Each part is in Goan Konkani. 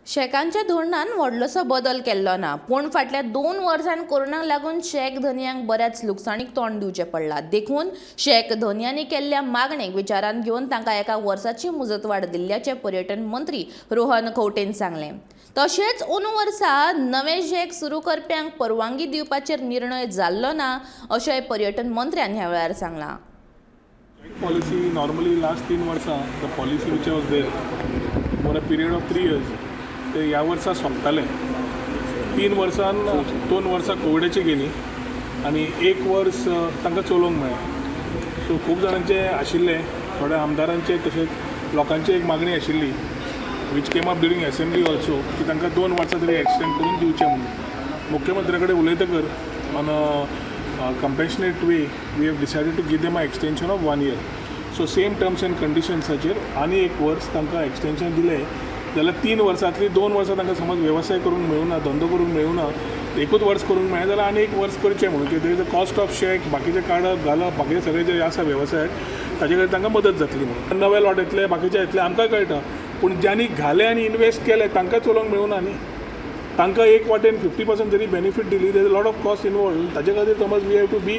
शॅकांच्या धोरणान व्हडलोसो बदल केल्लो ना, पूण फाटल्या 2 वर्सांत कोरोनाक लागून शॅक धनयांक बऱ्याच लुकसाणीक तोंड दिवचें पडलां. देखून शॅक धनयांनी केल्ल्या मागणेक विचारांत घेवन तांकां एका वर्साची मुजतवाड दिल्ल्याचें पर्यटन मंत्री रोहन खंवटेन सांगलें. तशेंच अंदू वर्सा नवे शॅक सुरू करप्यांक परवानगी दिवपाचेर निर्णय जाल्लो ना, अशेंय पर्यटन मंत्र्यान ह्या वेळार सांगलां. Policy normally last 3 वर्सां, the policy which was there for a period of 3 years, ते ह्या वर्सा सोंपताले. 3 वर्सान 2 वर्सां कोविडाची गेलीं आनी एक वर्स तांकां चलोवंक मेळ्ळें. सो खूब जाणांचे आशिल्ले, थोड्या आमदारांचे तशेंच लोकांची एक मागणी आशिल्ली, which came up during assembly also, की तांकां 2 वर्सां तरी एक्सटेंड करून दिवचें म्हणून. मुख्यमंत्र्या कडेन उलयतकर on a compassionate way, we have decided to give them a extension of one year. So same terms and कंडिशन्साचेर आनी एक वर्स तांकां एक्सटेंशन दिलें जाल्यार 3 वर्सांतलीं 2 वर्सां तांकां समज वेवसाय करूंक मेळुना, धंदो करूंक मेळुना, एकूच वर्स करूंक मेळ्ळें जाल्यार आनी एक वर्स करचें म्हणून. कित्याक there is a cost of shack, बाकीचें काडप घालप, बाकीचे सगळे जे आसा वेवसायाक, ताजे खातीर तांकां मदत जातली म्हणून. नवे लॉट येतले, बाकीचे येतले, आमकां कळटा, पूण ज्यांनी घाले आनी इनवेस्ट केले तांकां चलोवंक मेळुना न्ही. तांकां एक वाटेन 50% जरी बेनिफीट दिली, there lot of cost involve. ताजे खातीर समज we have to be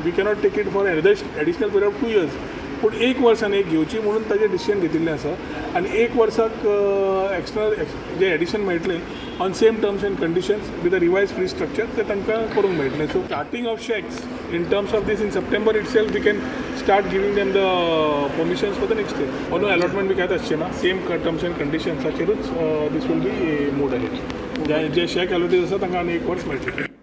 we cannot take it for additional period of 2 years, पूण एक वर्सान एक घेवची म्हणून ताजें डिसिजन घेतिल्लें आसा. आनी एक वर्साक एक्सटर्नल जे एडिशन मेळटलें on same terms and conditions with a revised fee structure, ते तांकां करूंक मेळटलें. So starting of shacks in terms of this, in September itself we can start giving them the permissions for the next year. अंदू अलॉटमेंट बी कांयच आसचें ना. सेम टर्म्स एंड कंडिशन्साचेरूच this will be moved ahead. J जे शॅक अलॉटीज आसा तांकां आनी एक वर्स मेळटलें.